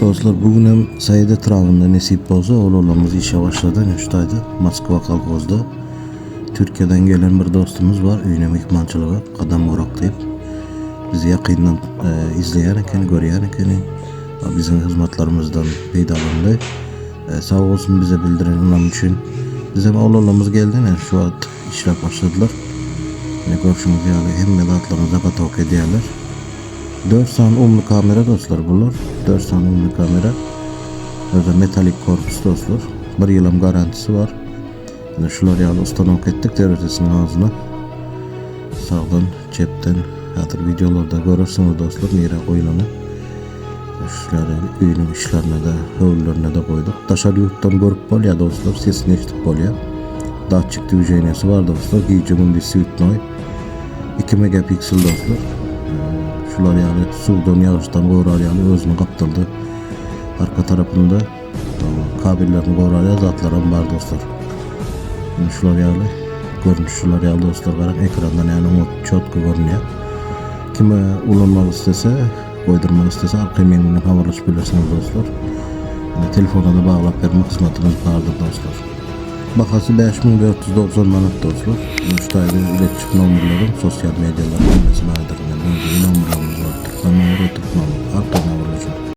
Dostlar bugünem Said etrabynda nesip bolsa oglanlarymyz işe başlady ine şu taýda Moskwa kolhozda Türkiýeden gelen bir dostumyz bar öýüne myhmançylyga Gadam Orak diýip bizi ýakyndan e, izleýän ekeni görýän ekeni biziň hyzmatlarymyzdan peýdalandy e, sag bolsun bize bildiren ynamy üçin bizem oglanlarymyz geldi ine şu wagt işläp başladylar ine görşüňiz ýaly hemme zatlaryny zagotovka edýärler 4 sany umly kamera dostlar bular. 4 sany umly kamera. Özü metalik korpus dostlar. Bir ýylam garantisi bar. Ine şular ýaly ustanowka etdik derezesiniň ağzına. Sagdan, çepden häzir videolarda görersiňiz dostlar nirä goýulany. Şular ýaly öýüniň işlerine de, höwrülerine de goýduk. Daşary ýurtdan görüp bolýar dostlar, sesini eşidip bolýar. Datçik dwijeniýesi bar dostlar, gije gündüz switnoý. 2 megapiksel dostlar. Şular ýaly suwdan, ýagyşdan gorar ýaly özüni gapdalda arka tarapynda kabellerini gorar ýaly zatlaram bar dostlar. Indi şular ýaly görnüş şular ýaly dostlar garaň ekrandan ýaly oňat çotko görünýär. Kime ulanmak istese, goýdurmak istese arkaýyn meň bilen habarlaşyp bilersiňiz dostlar. Telefona da baglap bermek hyzmatymyz bardyr dostlar. Bahasy 5490 manat dostlar. Şu taýda iletişim nomerlerim, sosial medialar hemmesi bardyr. Meniň nomerlerimiz bar. Türkmen nomeri, türk nomeri. Arkaýyn habarlaşyň.